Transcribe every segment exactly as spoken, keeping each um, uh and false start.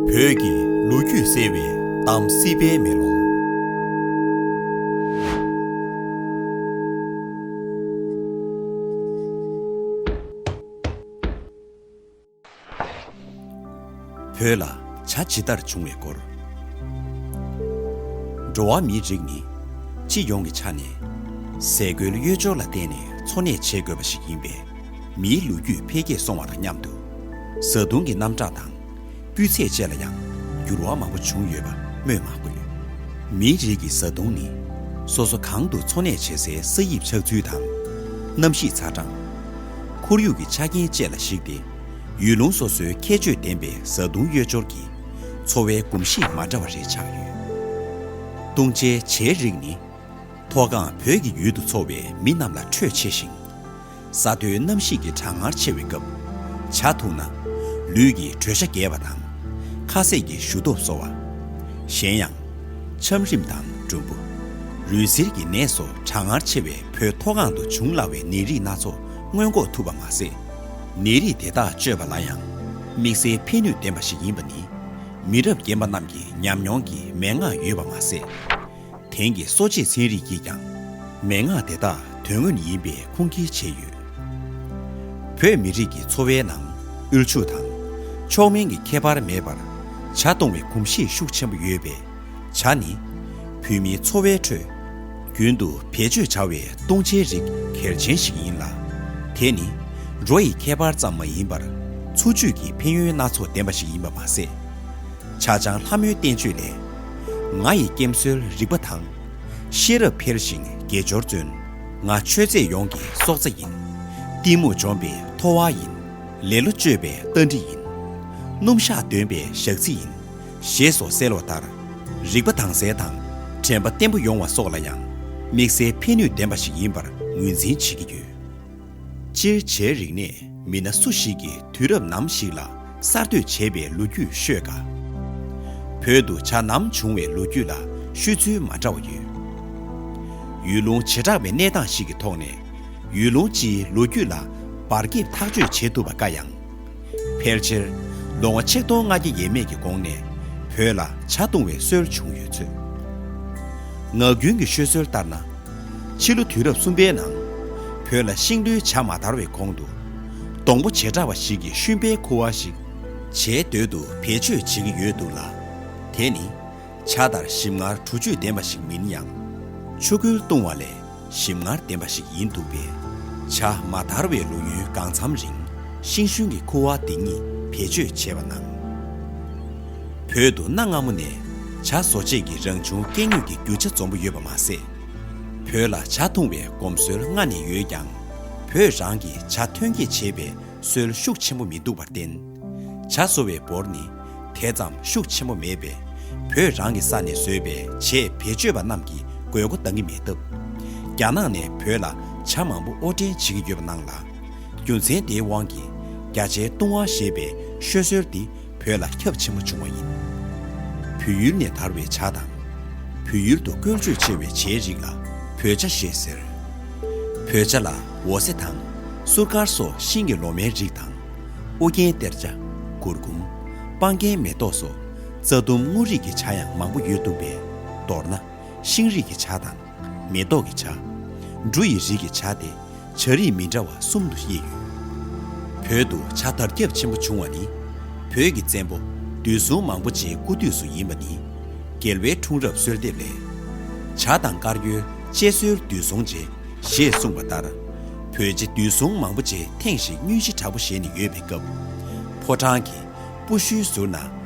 བོད་ཀྱི་ལོ་རྒྱུས་གསལ་བའི་གཏམ་སྲིད་པའི་མེ་ལོང་། བོད་ལ་བྱ་ཇི་ལྟར་བྱུང་བའི་སྐོར། འགྲོ་བ་མིའི་རིགས་ནི་སྤྱི་ཡོངས་ཀྱི་ཆ་ནས་ཟས་གོས་གཡོས་སྦྱོར་ལ་བརྟེན་ནས་འཚོ་གནས་བྱེད་དགོས་པ་ཞིག་ཡིན་པས། མིའི་ལོ་རྒྱུས་འཕེལ་རྒྱས་སོང་བ་དང་མཉམ་དུ། བཟའ་བཏུང་གི་རྣམ་གྲངས་དང་། སྤུས་ཚད་བཅས་ལ་ཡང་འགྱུར་བ་མང་པོ་བྱུང་ཡོད་པ་སྨོས་མ་དགོས། མིའི་རིགས་ཀྱི་བཟའ་བཏུང་ནི། སོ་སོ་གང་དུ་འཚོ་གནས་བྱེད་སའི་ས་དབྱིབས་ཆགས་ཚུལ་དང་། གནམ་གཤིས་ཚ་གྲང་། ཁོར་ཡུག་གི་ཆ་རྐྱེན་བཅས་ལ་གཞིགས་ཏེ། ཡུལ་ལུང་སོ་སོའི་ཁྱད་ཆོས་ལྡན་པའི་བཟའ་བཏུང་གཡོས་སྦྱོར་གྱིས། འཚོ་བའི་གོམས་གཤིས་མ་འདྲ་བ་རེ་ཆགས་ཡོད། བཏུང་བྱའི་བྱའི་རིགས་ནི། མཐོ་སྒང་བོད་ཀྱི་ཡུལ་དུ་འཚོ་བའི་མི་རྣམས་ལ་འཕྲོད་ཆེ་ཞིང་། ས་མཐོའི་གནམ་གཤིས་ཀྱི་གྲང་ངར་ཆེ་བའི་སྐབས། ཇ་འཐུང་ན། ལུས་ཀྱི་དྲོད་ཤ་རྒྱས་པ་དང་། ཁ་ཟས་ཀྱི་ཞུ་སྟོབས་གསོ་བ། གཞན་ཡང་། ཆམ་རིམས་དང་འབྲུམ་བུ། རུས་གཟེར་གྱི་ནད་སོགས་གྲང་ངར་ཆེ་བའི་བོད་མཐོ་སྒང་དུ་འབྱུང་སླ་བའི་ནད་རིགས་སྣ་ཚོགས་སྔོན་འགོག་ཐུབ་པ་མ་ཟད། ནད་རིགས་དེ་དག་བཅོས་པ་ལ་ཡང་དམིགས་བསལ་ཕན་ནུས་ལྡན་པ་ཞིག་ཡིན་པ་ནི། མི་རབས་རྒན་པ་རྣམས་ཀྱི་ཉམས་མྱོང་གི་མན་ངག་ཡོད་པ་མ་ཟད། དེང་གི་གསོ་དཔྱད་ཚན་རིག་གིས་ཀྱང་མན་ངག་དེ་དག་དོན་དངོས་ཡིན་པའི་ཁུངས་སྐྱེལ་བྱས་ཡོད། བོད་མི་རིགས་ཀྱི་འཚོ་བའི་ནང་དབུལ་ཕྱུག་དང་མཆོག་དམན་གྱི་ཁྱད་པར་མེད་པར་ཇ་བཏུང་བའི་གོམས་གཤིས་ཤུགས་ཆེན་པོ་ཡོད་པས། ཇ་ནི་བོད་མིའི་འཚོ་བའི་ཁྲོད་རྒྱུན་དུ་བེད་སྤྱོད་བྱ་བའི་བཏུང་བྱའི་རིགས་གལ་ཆེན་ཞིག་ཡིན་ལ། དེ་ནི་རོ་ཡི་ཁྱད་པར་ཙམ་མ་ཡིན་པར་འཚོ་བཅུད་ཀྱི་ཕན་ཡོན་སྣ་ཚོགས་ལྡན་པ་ཞིག་ཡིན་པ་མ་ཟད། ཇ་ཆང་ལྷ་མོའི་བསྟན་བཅོས་ལས། ང་ཡི་སྐྱེམས་གསོལ་རིག་པ་དང་། ཤེས་རབ་འཕེལ་ཞིང་དགེ་སྦྱོར་བརྩོན། ང་མཆོད་རྫས་ཡོངས་ཀྱི་སྲོག་རྩ་ཡིན། གཏི་མུག་འཇོམས་པའི་ཐོ་བ་ཡིན། ལེ་ལོ་གཅོད་པའི་རྟ་མགྲིན་ཡིན། སྣུམ་ཞག་འདོན་པའི་ཞག་རྩི་ཡིན། ཞེས་སོགས་གསལ་བ་ལྟར། རིག་པ་དྭངས་གསལ་དང་དྲན་པ་བརྟན་པོ་ཡོང་བ་སོགས་ལ་ཡང་དམིགས་བསལ་ཕན་ནུས་ལྡན་པ་ཞིག་ཡིན་པར་ངོས་འཛིན་བྱེད་ཀྱི་ཡོད། སྤྱིར་ཇའི་རིག་གནས་མི་སྣ་སུ་ཞིག་གིས་དུས་རབས་ནམ་ཞིག་ལ་གསར་གཏོད་བྱས་པའི་ལོ་རྒྱུས་ཤོད་དཀའ། བོད་དུ་ཇ་ནམ་བྱུང་བའི་ལོ་རྒྱུས་ལ་ཤོད་ཚུལ་མ་འདྲ་བ་ཡོད། ཡུལ་ལུང་བྱེ་བྲག་པའི་གནས་སྟངས་ཤིག་གི་ཐོག་ནས་ཡུལ་ལུང་སྤྱིའི་ལོ་རྒྱུས་ལ་འབར་འཁྱམ་ཐག་གཅོད་བྱེད་ཐུབ་པ་དཀའ་ཡང་། ཕལ་ཆེར་ལོ་ངོ་ཆིག་སྟོང་ལྔ་བརྒྱ་ཡས་མས་ཀྱི་གོང་ནས་བོད་ལ་ཇ་བཏུང་བའི་སྲོལ་བྱུང་ཡོད་ཚོད། ངག་རྒྱུན་གྱི་ཤོད་སྲོལ་ལྟར་ན། ཕྱི་ལོ་དུས་རབས་གསུམ་པའི་ནང་། བོད་ལ་ཤིང་ལོའི་ཇ་མ་དར་བའི་གོང་དུ། སྡོང་པོ་བྱེ་བྲག་པ་ཞིག་གི་ཤུན་པའི་ཁུ་བ་ཞིག་ཇའི་དོད་དུ་བེད་སྤྱོད་བྱེད་ཀྱི་ཡོད་འདུག་ལ། དེ་ནི་ཇ་ལྟར་ཞིམ་མངར་དྲོ་བཅུད་ལྡན་པ་ཞིག་མིན་ཡང་། ཆུ་ཁོལ་བཏུང་བ་ལས་ཞིམ་མངར་ལྡན་པ་ཞིག་ཡིན་འདུག་པས། ཇ་མ་དར་བའི་ལོ་ཡུན་གང་འཚམ་རིང་ཤིང་ཤུན་གྱི་ཁུ་བ་འདི་ཉིད་བེད་སྤྱོད་བྱས་པ་གནང་། བོད་དུ་གནའ་སྔ་མོ་ནས་ཇ་བཟོ་བྱེད་ཀྱི་རང་བྱུང་སྐྱེ་དངོས་ཀྱི་རྒྱུ་ཆ་འཛོམས་པོ་ཡོད་པ་མ་ཟད། བོད་ལ་ཇ་འཐུང་བའི་གོམས་སྲོལ་སྔ་ནས་ཡོད་ཀྱང་། བོད་རང་གིས་ཇ་ཐོན་སྐྱེད་བྱེད་པའི་སྲོལ་ཤུགས་ཆེན་པོ་མི་འདུག་པར་བརྟེན། ཇ་བཟོ་བའི་འབོར་ནི་དེ་ཙམ་ཤུགས་ཆེན་པོ་མེད་པས། བོད་རང་གི་ས་ནས་བཟོས་པའི་ཇའི་བེད་སྤྱོད་པ་རྣམས་ཀྱི་དགོས་མཁོ་འདང་གི་མེད་སྟབས། རྒྱ་ནག་ནས་བོད་ལ་ཇ་མང་པོ་དབོར་འདྲེན་བྱེད་ཀྱི་ཡོད་པ་རྣམས་ལ། རྒྱུ་མཚན་དེའི་དབང་གིས་རྒྱ་ཇའི་བཏུང་བ་ཞེས་པའི་ཤོད་སྲོལ་འདི་བོད་ལ་ཁྱབ་ཆེན་པོ་བྱུང་བ་ཡིན། བོད་ཡུལ་ནས་དར་བའི་ཇ་དང་། བོད་ཡུལ་དུ་བཀོལ་སྤྱོད་ཆེ་བའི་ཇའི་རིགས་ལ་བོད་ཇ་ཞེས་ཟེར། བོད་ཇ་ལ་འོད་ཟེར་དང་། སུར་དཀར་སོགས་ཤིང་གི་ལོ་མའི་རིགས་དང་། ཨུ་རྒྱན་གཏེར་ཇ། གུར་གུམ། སྤང་རྒྱན་མེ་ཏོག་སོགས་རྩྭ་ལྡུམ་སྔོ་རིགས་ཀྱི་ཇ་ཡང་མང་པོ་ཡོད་འདུག་པས། མདོར་ན། ཤིང་རིགས་ཀྱི་ཇ་དང་། མེ་ཏོག་གི་ཇ། འབྲུ་ཡི་རིགས་ཀྱི་ཇ་སྟེ། ཇ་རིགས་མི་འདྲ་བ་གསུམ་དུ་དབྱེ་ཡོད། བོད་དུ་ཇ་དར་ཁྱབ་ཆེན་པོ་བྱུང་བ་ནི། བོད་ཀྱི་བཙན་པོ་འདུས་སྲོང་མང་པོ་རྗེའི་སྐུ་དུས་སུ་ཡིན་པ་ནི། རྒྱལ་བའི་འཁྲུངས་རབས་གསོལ་འདེབས་ལས། ཇ་དང་དཀར་ཡོལ་བཅད་གསོལ་འདུས་སྲོང་རྗེ། ཞེས་གསུངས་པ་ལྟར། བོད་རྗེ་འདུས་སྲོང་མང་པོ་རྗེ་ཐེངས་ཤིག་སྙུན་གཞི་དྲག་པོ་བཞེས་ནས་ཡོད་པའི་སྐབས། ཕོ་བྲང་གི་པུ་ཤུའི་ཟུར་ན་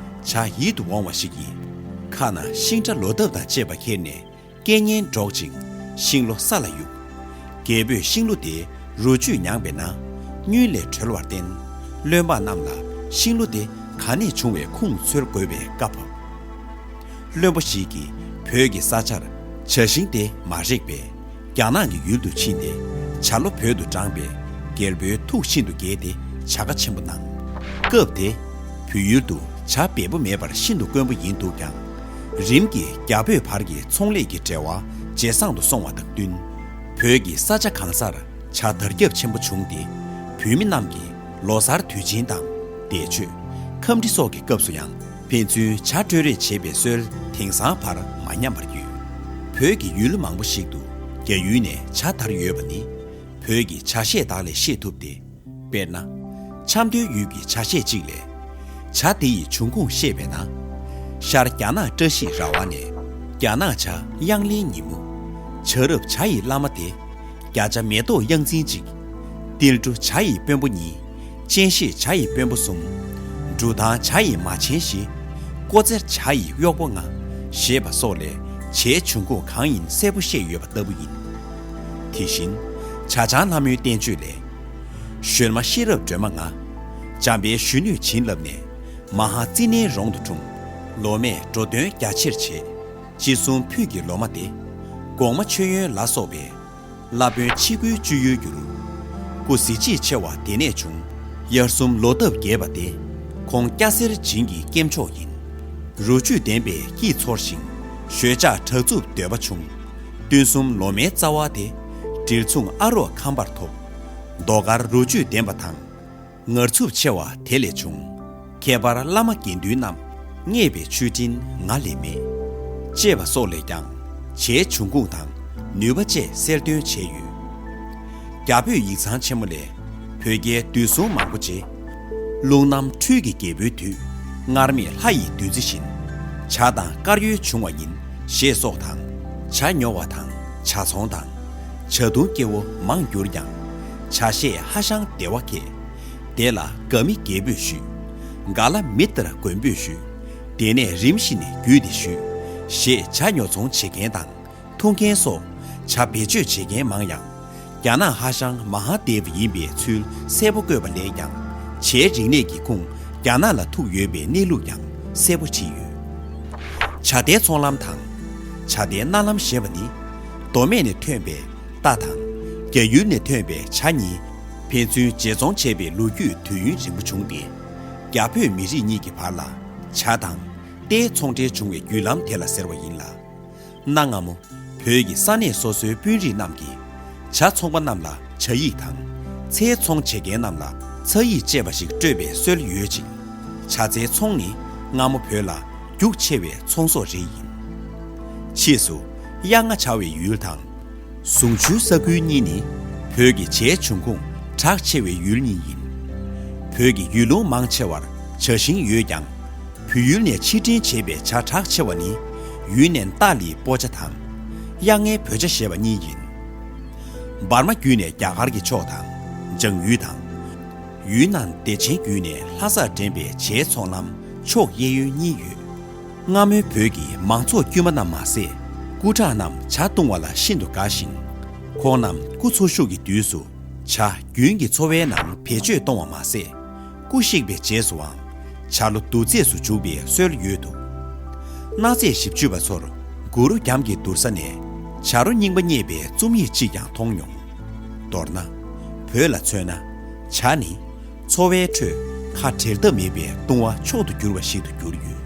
ཇ་ཡིད་དུ་འོང་བ་ཞིག་གིས། ཁ་ན་ཤིང་ཁྲ་ལོ་འདབ་དང་བཅས་པ་ཁྱེར་ནས། སྐད་སྙན་སྒྲོག་ཅིང་ཤིང་ལོ་ས་ལ་གཡུགས། རྒྱལ་པོས་ཤིང་ལོ་དེའི་རོ་བཅུད་མྱངས་པས་ན། སྙུན་ལས་གྲོལ་བར་བརྟེན། བློན་འབངས་རྣམས་ལ་ཤིང་ལོ་དེ་ག་ནས་བྱུང་བའི་ཁུངས་འཚོལ་དགོས་པའི་བཀའ་ཕབ། བློན་པོ་ཞིག་གིས་བོད་ཀྱི་ས་ཆར་ཇ་ཤིང་དེ་མ་རེག་པས། རྒྱ་ནག་གི་ཡུལ་དུ་ཕྱིན་ཏེ། ཇ་ལོ་བོད་དུ་དྲངས་པས། རྒྱལ་པོའི་ཐུགས་ཤིན་ཏུ་དགྱེས་ཏེ། བྱ་དགའ་ཆེན་པོ་གནང་། སྐབས་དེ། བོད་ཡུལ་དུ་ཇ་འབེལ་པོ་མེད་པར་ཤིན་ཏུ་དཀོན་པོ་ཡིན་འདུག་ཀྱང་། རིམ་གྱིས་རྒྱ་བོད་བར་གྱི་ཚོང་ལས་ཀྱི་འབྲེལ་བ་ཇེ་བཟང་དུ་སོང་བ་དང་བསྟུན། བོད་ཀྱི་ས་ཆ་གང་སར་ཇ་དར་ཁྱབ་ཆེན་པོ་བྱུང་སྟེ། བོད་མི་རྣམས་ཀྱིས་ལོ་གསར་དུས་ཆེན་དང་། འདས་མཆོད། ཁམས་འདྲི་སོགས་ཀྱི་སྐབས་སུ་ཡང་ ཕན་ཚུན་ཇ་སྤྲོད་རེས་བྱེད་པའི་སྲོལ་དེང་སང་བར་མ་ཉམས་པར་ཡོད། བོད་ཀྱི་ཡུལ་མང་པོ་ཞིག་ཏུ་རྒྱ་ཡུལ་ནས་ཇ་དར་ཡོད་པ་ནི་བོད་ཀྱི་ཇ་ཤེད་དག་ལས་ཤེས་ཐུབ་སྟེ། དཔེར་ན། ཆབ་མདོའི་ཡུལ་གྱི་ཇ་ཤེད་ཅིག་ལས། ཇ་དེ་ཡི་འབྱུང་ཁུངས་བཤད་པས་ན། ཤར་རྒྱ་ནག་བཀྲ་ཤིས་ར་བ་ནས་རྒྱ་ནག་ཇ་དབྱང་གླིང་ཉིན་མོ། བྱ་རབས་ཇ་ཡི་བླ་མ་སྟེ། རྒྱ་ཇ་མེ་ཏོག་གཡང་འཛིན་གཅིག། ཏིལ་འབྲུ་ཇ་ཡི་དཔོན་པོ་གཉིས། སྤྱན་ཤེས་ཇ་ཡི་དཔོན་པོ་གསུམ། འབྲུ་ཐང་ཇ་ཡི་མ་ཆེན་བཞི། ཀོ་ཙེ་ཇ་ཡི་གཡོག་པོ་ལྔ། ཞེས་པ་སོགས་ལས་ཇའི་འབྱུང་ཁུངས་གང་ཡིན་གསལ་པོ་བཤད་ཡོད་པ་ལྟ་བུ་ཡིན། དེ་བཞིན། ཇ་ལྕང་ལྷ་མོའི་བསྟན་བཅོས་ལས། གཞོན་མ་ཤེས་རབ་སྒྲོན་མ་ང་། འཇམ་དཔལ་གཞོན་ནུས་བྱིན་བརླབས་ནས། མ་ཧཱ་ཙི་ནའི་རོང་དུ་འཁྲུངས། ལོ་མས་འགྲོ་དོན་རྒྱ་ཆེར་བྱས། ཅི་གསུང་ཕུད་ཀྱི་ལོ་མ་སྟེ། གོང་མ་མཆོད་ཡོན་ལ་སོགས་པའི། བླ་དཔོན་ཆེ་དགུའི་སྤྱོད་ཡུལ་གྱུར། སྐུ་གཟི་བརྗིད་ཆེ་བ་དེ་ནས་བྱུང་། དབྱར་གསུམ་ལོ་འདབ་རྒྱས་པ་སྟེ། ཁོང་སྐྱ་སེར་བྱིན་གྱིས་སྐྱེམས་མཆོག་ཡིན། རོ་བཅུད་ལྡན་པའི་སྐྱིད་ཚོར་ཞིང་། ཞོད་འཇགས་བྲག་རྩུབ་འདོད་པ་ཆུང་། སྟོན་གསུམ་ལོ་མའི་རྩ་བ་སྟེ། འབྲེལ་མཚུངས་ཨ་རོགས་ཁམས་པར་ཐོབ། ཟློས་གར་རོ་བཅུད་ལྡན་པ་དང་། ངར་ཚུབ་ཆེ་བ་དེ་ལས་བྱུང་། ཁྱད་པར་བླ་མ་དགེ་འདུན་རྣམས། མཉེས་པའི་མཆོད་སྤྲིན་ང་ལས་མེད། ཅེས་པ་སོགས་ལས་ཀྱང་། ཇའི་འབྱུང་ཁུངས་དང་། ནུས་པ་བཅས་གསལ་སྟོན་བྱས་ཡོད། རྒྱ་བོད་ཡིག་ཚང་ཆེན་མོ་ལས། བོད་རྒྱའི་དུས་གསུང་མང་པོ་རྗེ། རླུང་རྣམ་འཕྲུལ་གྱི་རྒྱལ་པོའི་དུས། སྔར་མེད་ལྷ་ཡི་བདུད་རྩི་བཞིན། ཇ་དང་དཀར་ཡོལ་བྱུང་བ་ཡིན། ཞེས་སོགས་དང་། ཇ་ཉོ་བ་དང་། ཇ་ཚོང་དང་། ཇ་བརྡུང་སྐྱེ་བོ་མང་འགྱུར་ཀྱང་། ཇ་ཤེད་ཧ་ཤང་བདེ་བ་ཁྱད། དེ་ལ་དགའ་མི་རྒྱལ་པོས་ཞུས། དགའ་ལ་མི་ལྟར་མགོན་པོས་ཞུས། དེ་ནས་རིམ་བཞིན་རྒྱུད་དེ་ཞུས། ཞེས་ཇ་ཉོ་ཚོང་བྱེད་མཁན་དང་། འཐུང་མཁན་སོགས་ཇ་བེད་སྤྱོད་བྱེད་མཁན་མང་ཡང་། རྒྱ་ནག་ཧ་ཤང་མ་ཧཱ་དེ་བ་ཡིན་པའི་ཚུལ་གསལ་པོ་བཀོད་པ་ལས་ཀྱང་། ཇའི་རིག་གནས་ཀྱི་ཁུངས་རྒྱ་ནག་ལ་ཐུག་ཡོད་པའི་གནས་ལུགས་ཀྱང་གསལ་པོ་བྲིས་ཡོད། ཇ་རྟའི་ཚོང་ལམ་དང་། ཇ་རྟའི་མནའ་ལམ་ཞེས་པ་ནི། མདོ་སྨད་ནས་ཐོན་པའི་རྟ་དང་། རྒྱ་ཡུལ་ནས་ཐོན་པའི་ཇ་གཉིས། ཕན་ཚུན་བརྗེ་ཚོང་བྱས་པའི་ལོ་རྒྱུས་དུས་ཡུན་རིང་པོ་བྱུང་སྟེ། རྒྱ་བོད་མི་རིགས་གཉིས་ཀྱི་བར་ལ་ཇ་དང་རྟའི་ཚོང་འབྲེལ་བྱུང་བའི་བརྒྱུད་ལམ་དེ་ལ་ཟེར་བ་ཡིན་ལ། གནའ་སྔ་མོ་བོད་ཀྱི་ས་གནས་སོ་སོའི་དཔོན་རིགས་རྣམས་ཀྱིས་ཇ་ཚོང་པ་རྣམས་ལ་ཇ་ཡིག་དང་། ཚྭའི་ཚོང་བྱེད་མཁན་རྣམས་ལ་ཚྭ་ཡིག་ཅེས་པ་ཞིག་སྤྲོད་པའི་སྲོལ་ཡོད་ཅིང་། ཇ་ཚྭའི་ཚོང་ནི་སྔ་མོ་བོད་ལ་རྒྱུགས་ཆེ་བའི་ཚོང་ཟོག་རེ་ཡིན། ཕྱིས་སུ་གཡག་རྔ་བྱ་བའི་ཡུལ་དང་། ཟུང་ཆུའི་ས་ཁུལ་གཉིས་ནི་བོད་ཀྱི་ཇའི་འབྱུང་ཁུངས་གྲགས་ཆེ་བའི་ཡུལ་གཉིས་ཡིན། བོད་ཀྱི་ཡུལ་ལུང་མང་ཆེ་བར་ཇ་ཞིང་ཡོད་ཀྱང་། བོད་ཡུལ་ནས་ཕྱིར་འདྲེན་བྱས་པའི་ཇ་གྲགས་ཆེ་བ་ནི་ཡུན་ནན་ཏཱ་ལིའི་སྤོ་ཇ་དང་། གཡག་རྔའི་བོད་ཇ་ཞེས་པ་གཉིས་ཡིན། འབར་མ་བརྒྱུད་ནས་རྒྱ་གར་གྱི་ཕྱོགས་དང་། འཇང་ཡུལ་དང་། ཡུན་ནན་བདེ་ཆེན་བརྒྱུད་ནས་ལྷ་སར་འདྲེན་པའི་ཇའི་ཚོང་ལམ་ཕྱོགས་གཡས་གཡོན་གཉིས་ཡོད། སྔ་མོའི་བོད་ཀྱི་མང་ཚོགས་དཀྱུས་མ་རྣམས་མ་ཟད། སྐུ་དྲག་རྣམས་ཇ་བཏུང་བ་ལ་ཤིན་ཏུ་དགའ་ཞིང་། ཁོང་རྣམས་སྐུ་འཚོ་བཞུགས་ཀྱི་དུས་སུ་ཇ་རྒྱུན་གྱི་འཚོ་བའི་ནང་བེད་སྤྱོད་གཏོང་བ་མ་ཟད། སྐུ་གཤེགས་པའི་རྗེས་སུའང་ཇ་ལོ་བདུད་རྩིས་སུ་འཇུག་པའི་སྲོལ་ཡོད་དོ། གནའ་རྫས་ཞིབ་དཔྱོད་པ་ཚོར་གུ་རུ་གྱམ་གྱི་དུར་ས་ནས་ཇ་རོ་རྙིང་པ་རྙེད་པའི་རྩོམ་ཡིག་ཅིག་ཀྱང་མཐོང་མྱོང་། མདོར་ན། བོད་ལ་མཚོན་ན། ཇ་ནི། འཚོ་བའི་ཁྲོད་ཁ་བྲལ་ཐབས་མེད་པའི་བཏུང་བ་མཆོག་ཏུ་གྱུར་བ་ཞིག་ཏུ་གྱུར་ཡོད།